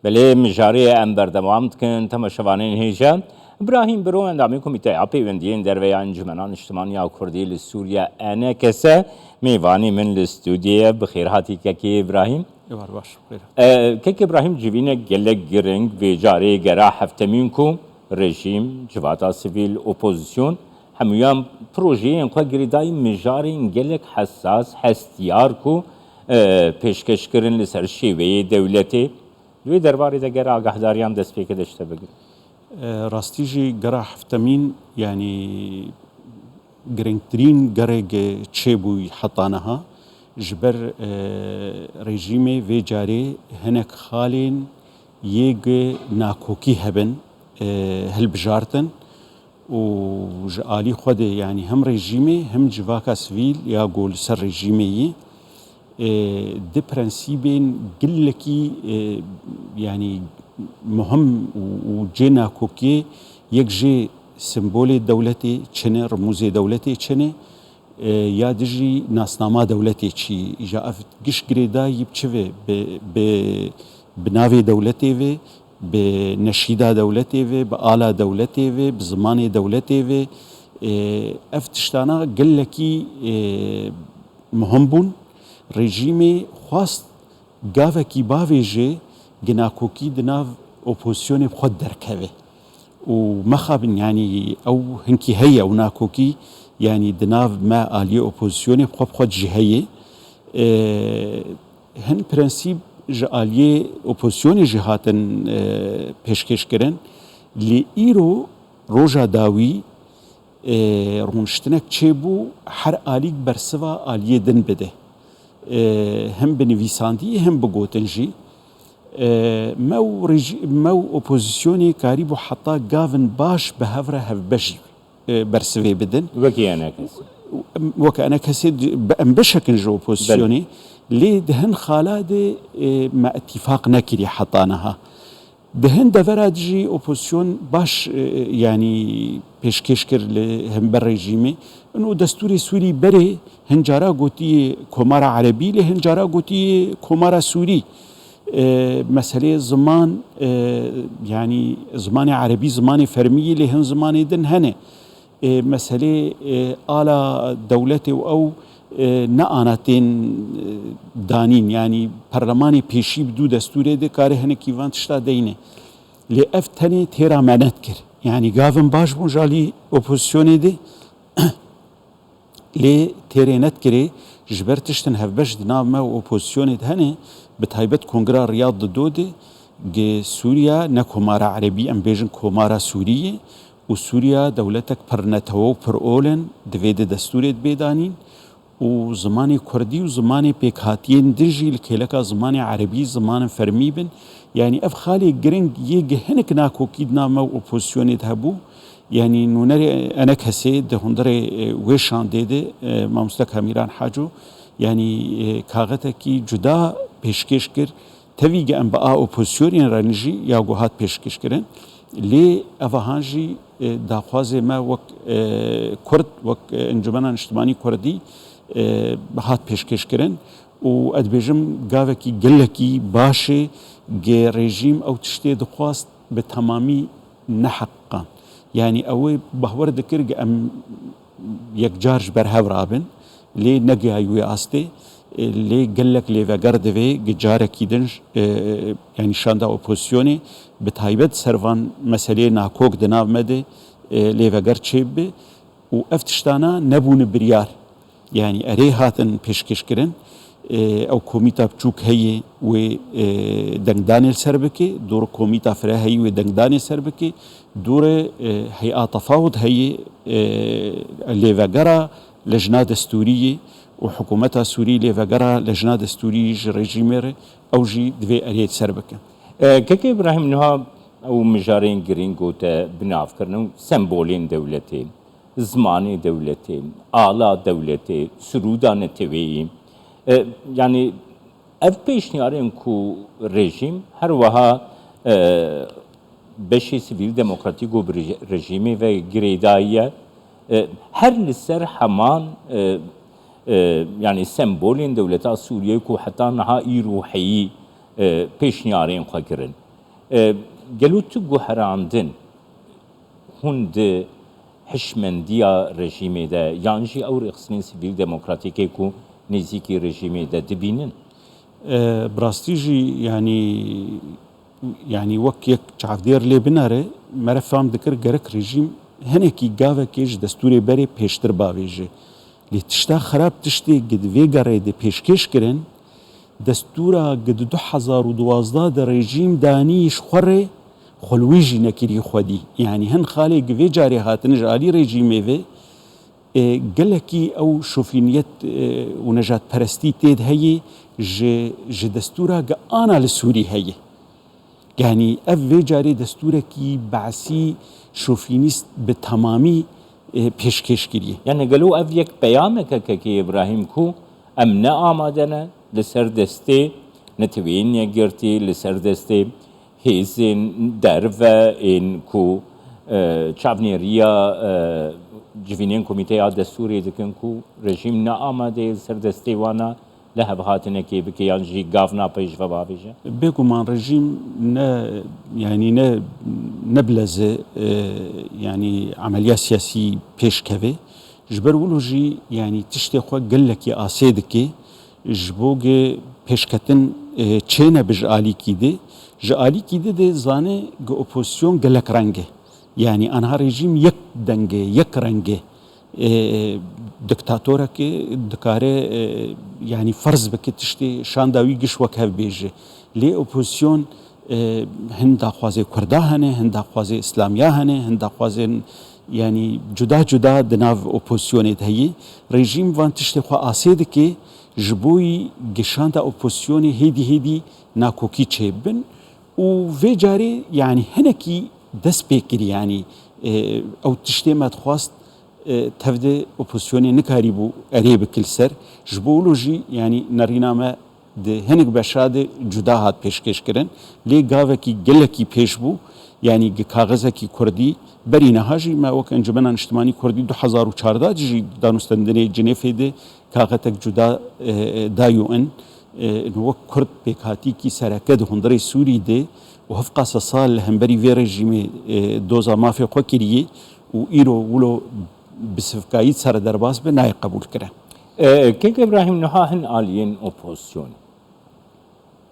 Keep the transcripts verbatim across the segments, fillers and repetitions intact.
Belê, mijarê em berdewam dikin. Temaşevanên hêja, Îbrahîm Biro, endamê Komîteya Pêwendiyên Derve ya Encûmena Niştimanî ya Kurdî li Sûriye, E N K S, mêvanî min li stûdyoyê ye. Bi xêr hatî kekê Îbrahîm. Êvar baş, bêre. E, kekê Îbrahîm, civînek gelek giring vê carê gera heftemîn ku rejîm, civata sivîl, opozîsyon, hemûyan projeyên xwe girêdayî mijarên gelek hesas, hestiyar ku, e, pêşkeş kirin li ser şêweyê dewletê. Di wê derbarê de ger agahdariyan destpêke de ji te bigrin. E, rastî jî gera heftemîn, yanî girîngtirîn gerê çêbûyî heta niha, ji ber, e, rejîmê vê carê hinek xalên yê gi nakokî hebin, e, hilbijartin û ji alî xwe de, yanî hem rejîmê hem civaka sivîl ya ku li ser rejîmê yî, e, di prensîbên gilekî, e, yanî muhim û, û cê nakokiyê yek jê simbolê dewletê çi ne, rimûzê dewletê çi ne, e, ya dijî nasnama dewletê çi, îja ev giş girêdayî bi çi ve, bi, bi, bi navê dewletê ve, bi neşîda dewletê ve, bi ala dewletê ve, bi zimanê dewletê ve, e, ev tiştana gelekî, e, muhim bûn. Rejîmê xwest gavekî bavêje ginakokî di nav opozîsyonê bi xwe derkeve. Û mexabin, yanî ew hinkî heye, ew nakokî, yanî di nav me aliyê opozîsyonê bi xwe bi xwe jî heye. E, hin prensîp ji aliyê opozîsyonê jî hatin, e, pêşkêş kirin. Lê îro roja dawî, e, rûniştinek çêbû, her alîk bersiva aliyê din bide. E, hem bi nivîsandî hem bi gotin jî. E, me û rejî-, me û opozîsyonê karîbû heta gavin baş bi hev re hevbeş, e, bersivê bidin. Wekî E N K S. Wek E N K S di-, bi em beşek in ji opozîsyonê. Belê. Lê di hin xala de, e, me îtîfaq nekirî heta niha. Di hin devera de jî opozîsyon baş, e, yanî pêşkêş kir li hember rejîmê. Ino destûrê Sûrî berê hin cara gotiye Komara Erebî, lê hin cara gotiye Komara Sûrî. E, meselê ziman, e, yanî zimanê erebî zimanê fermî ye, lê hin zimanê din hene. E, meselê, e, ala dewletê û ew, e, ne ana tên, e, danîn. Yanî perlemanê pêşî bi dû destûrê de kare hinekî van tişta deyne. Lê ev tenê têra me nedikir. Yanî gavin baş bûn ji alî opozîsyonê de. Lê têrê nedikirê, ji ber tiştin hevbeş di nav me û opozîsyonê de hene, bi taybet Kongra Riyad di do de, gi Sûriya ne Komara Erebî, em bêjin Komara Sûrî ye û Sûriya dewletek pir netewe û pir ol in, divê di destûrê de bê danîn û zimanê kurdî û zimanê pêkhatiyên din jî li kêleka zimanê erebî zimanin fermî bin. Yanî ev xalê giring yê gi hinek nakokî di nav me û opozîsyonê de hebû. Yanî nûnerê E N K S'ê di hundirê, e, wê şandê de, e, mamoste Kamîran Haco, yanî, e, kaxetekî cuda pêşkêş kir. Tevî ge em bi a opozîsyonên re nijî ya ku hat pêşkêşkirin. Lê evahan jî, e, daxwazê me wek, e, Kurd, wek, e, Encûmena Niştimanî Kurdî, e, hat pêşkêşkirin. Û ez dibêjim gavekî gelekî baş e, ge rejîm ew tiştê dixwast bi temamî neheqan. Yanî ew ê bahwer dikir ge em yekcar ji ber hev rabin, lê negihayî wê astê. E, lê gelek lêveger divê gi carekî din, e, yanî şanda opozîsyonê, bi taybet ser van meseleyê nakok di nav me de, e, lêveger çêbibe û ev tiştana nebûne biryar. Yanî erê hatin pêşkêşkirin. E, ew komîta biçûk heye wê, e, dengdanê li ser bike, dûr komîta fire heye wê dengdanê ser bike, dûr, e, hey'a tefawud heye, e, lêvegera lejna destûrî yê û hikûmeta Sûrî lêvegera lejna destûrî ji rejîmê re, ew jî divê erê li ser bike. E, Keke Îbrahîm, niha ew mijarên girîng gote bi nav kirin û sembolên dewletê, zimanê dewletê, ala dewletê, sirûda neteweyî. E, yanî ev pêşniyarên ku rejîm her wiha, e, beşê sivîl demokratîk û bi reji-, rejîmê ve girêdayî ye, e, her li ser heman, e, e, yanî sembolên dewleta Sûriyeyê ku heta niha îro heyî, e, pêşniyarên xwe kirin. E, gelo tu guherandin hûn di hişmendiya rejîmê de yan jî ew rêxistinên sivîl demokratîkê ku nêzîkî rejîmê de dibînin? E, bi rastî jî, yanî, yanî wek yek çavdêr lê binere, mere fam dikir gerek rejîm hinekî gavekê ji destûrê berê pêştir bavêje. Lê tişta xerab, tiştê gi di vê gerê de pêşkêş kirin, destûra gi di du hezar û duwazdeh de rejîm danî ji xwe rê, xwe li wî jî nekirî xwedî. Yanî hin xalê gi vê carê hatine ji alî rejîmê ve, e, gelekî ew şofîniyet, e, û nejadperestî tê de heye, ji, ji destûra gi ana li Sûrî heye. Yanî ev vê carê destûrekî be'sî, şofînîst bi temamî, e, pêşkêş kiriye. Yani gelo ev yek peyamek e kekê Îbrahîm ku em ne amade ne li ser destê neteweyên yekgirtî, li ser destê hêzên derve ên ku, e, çavnêriya, e, civînên komîteya destûrê dikin ku rejîm ne amade ye li ser destê wana li hevhatinekê bike yan jî gav nape ji ve bavêje? Bêguman rejîm ne, yanî ne, ne bileze, e, yanî emeliya siyasî pêş keve. Ji ber wilo jî, yanî tiştê xwe gelekî asê dike, ji bo ge pêşketin, e, çênebe ji alîkî de. Ji alîkî de dê zane ge opozîsyon gelek reng e. Yanî anha rejîm yek deng e, yek reng e. E, diktatorek e, dikare, e, yanî ferz bike tiştê şanda wî giş wek hev bêje. Lê opozîsyon, e, hin daxwazê Kurda hene, hin daxwazê Îslamiya hene, hin daxwazên, yanî cuda cuda di nav opozîsyonê de heye. Rejîm van tiştê xwe asê dike, ji bo yî ge şanda opozîsyonê hêdî hêdî nakokî çêbin. Û vê carê, yanî hinekî dest pê kir, yanî, e, ew tiştê me dixwast, e, tev de opozîsyonê nikarîbû erê bike li ser. Ji bo wilo jî, yanî nerîna me di hinek beşa de cuda hat pêşkêş kirin. Lê gavekî gelekî pêş bû, yanî gi kaxizekî kurdî, berî niha jî me wek Encumena Niştimanî Kurdî du hezar û çardeh de jî danûstendinê Cinêfê de kaxetek cuda, e, e, da U N. E, wek Kurd pêkhatîkî sereke di hundirê Sûrî de û hevqa sed sal li hemberî vê rejîmê, e, doza mafê xwe kiriye û îro wilo bi sivkayî sere derbas be, nayê qebûl kirin. E, Kek Îbrahîm, niha hin aliyên opozîsyonê,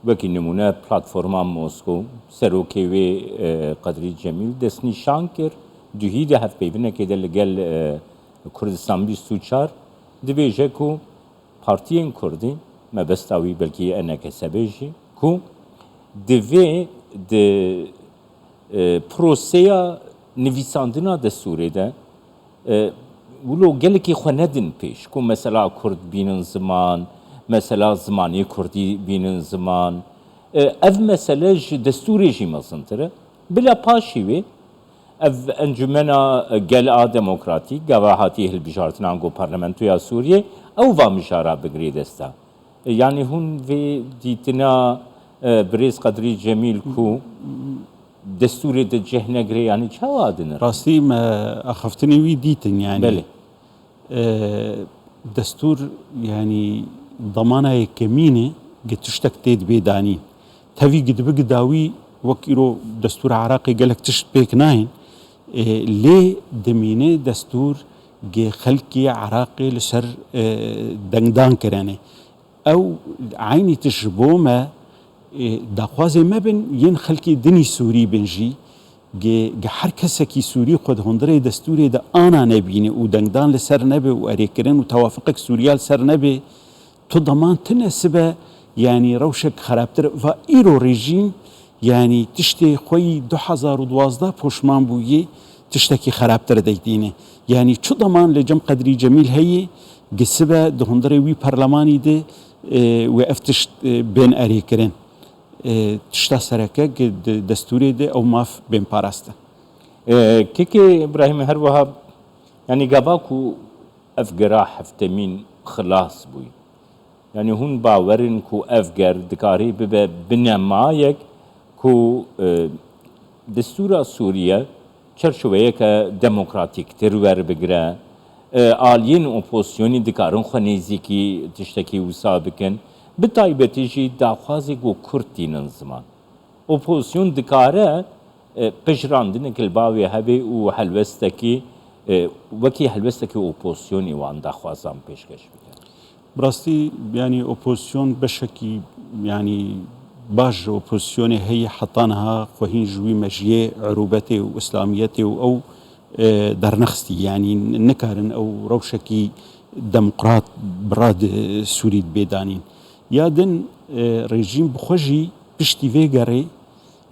wekî nimûne Platforma Moskow, serokê wê, e, Qedrî Cemîl destnîşan kir, duhî di hevpeyvinekê de li gel, e, Kurdistan bîst û çar dibêje ku partiyên Kurdî, mebesta wî belkî E N K S B jî, ku divê di, e, proseya nivîsandina destûrê de, e, wilo gelekî xwe nedin pêş, ku mesela Kurd bînin ziman, mesela zimanê Kurdî bînin ziman. E, ev mesele ji destûrê jî mezintir e. Bila paşî wê, ev Encumena Gel a Demokratîk, gava hatiye hilbijartinan ku Parlamentoya Sûriyê, ew va mijara bigirê desta. E, yanî hûn vê dîtina, e, birêz Qedrî Cemîl ku destûrê de cih negire, yanî çawa dinir? Rastî me axaftinê wî dîtin, yanî. Belê. E, destûr, yanî damana yekemîn e, ge tiştek tê dibê danîn. Tevî ge dibe ge dawî, wek îro destûra Iraqê gelek tişt pêk nayên. E, lê dimîne destûr ge xelkê Iraqê li ser, e, dengdan kirine. Ew eynî tişt ji bo me, e, daxwazê me bin yên xelkê dinî Sûrî bin jî, ge, ge her kesekî Sûrî xwe di hundirê destûrê de ana nebîne û dengdan li ser nebe û erêkirin û tewafiqek Sûriya li ser nebe, tu deman tine sibe, yanî rewşek xerabtir. Va îro rejîm, yanî tiştê xwe yî du hezar û duwazdeh poşman bûyî, tiştekî xerabtir deydîne. Yanî çu deman li cem Qedrî Cemîl heyî, gi sibe di hundirê wî perlemanî de, e, wê ev tişt, e, bên erê kirin. E, tişta sereke gi di destûrê de ew maf bên parastin. E, Kekê Îbrahîm, her wiha, yanî gava ku ev gera heftemîn xilas bûyî. Yanî hûn bawer in ku ev ger dikarî bibe binemayek ku, e, destûra Sûriye çerçoveyeke demokratîktir werbigire, e, aliyên opozîsyonî dikarin xwe nêzîkî tiştekî wisa bikin, bi taybetî jî daxwazê ku Kurd tînin ziman. Opozîsyon dikare e, pejirandineke li bavê hebe û helwestekî e, wekî helwestekî opozîsyonî wan daxwazan pêşkeş bike. Bi rastî, yanî opozîsyon beşekî, yanî baş ji opozîsyonê heye, heta niha xwe hîn ji wî mejiyê erûbetê û îslamiyetê û ew e, dernexistî. Yanî nikarin ew rewşekî demokrat bi rad Sûrî bê danîn. Ya din, e, rejîm bi xwe jî piştî vê gerê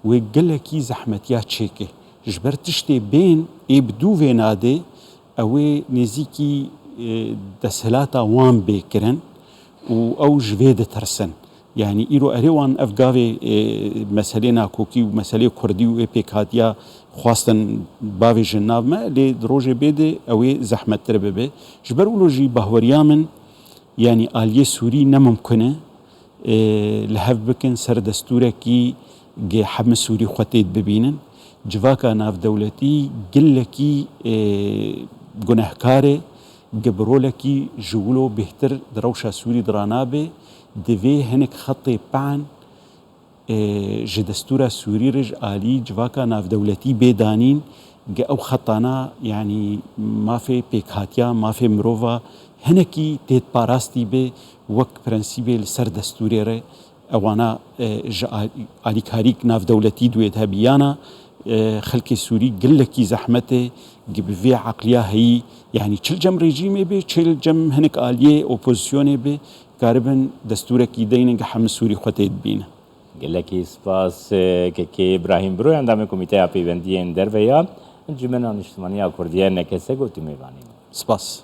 wê gelekî zehmetiya çêke. Ji ber tiştê bên ê bi dû vê nadê, ew ê nêzîkî e, desthilata wan bê kirin û ew ji vê ditirsin. Yanî îro erê wan ev gavê e, meselê nakokî û meselê kurdî û ê pêkhatiya xwastin bavêjin nav me, lê di rojê bê de ew ê zehmettir bibe. Ji ber wilo jî bahweriya min, yanî aliyê Sûrî ne mimkun e e, li hev bikin ser destûrekî ge hemî Sûrî xwe tê dibînin. Civaka navdewletî gilekî e, gunehkar e, ge bi rolekî ji wilo bêhtir di rewşa Sûrî diranabe, divê hinek xetê pe'n e, ji destûra Sûrî re ji alî civaka navdewletî bê danîn, ge ew xetana, yanî mafê pêkhatiya, mafê mirova hinekî têdparastî be wek prensîbê li ser destûrê re. Ewana e, ji al- alîkarîk navdewletî duê de hebiyana e, xelkê Sûrî gilekî zehmet e, gi bi vê eqliya heyî, yanî çi li cem rejîmê be, çi li cem hinek aliyê opozîsyonê be, karibin destûrekî deynin ge hemî Sûrî xwe tê dibînin. Gelekî spas e, kekê Îbrahîm Biro, endamê Komîteya Peywendiyên Derve ya Encûmena Niştimaniya Kurdî ye, N K S, got tu mêvanê me. Spas.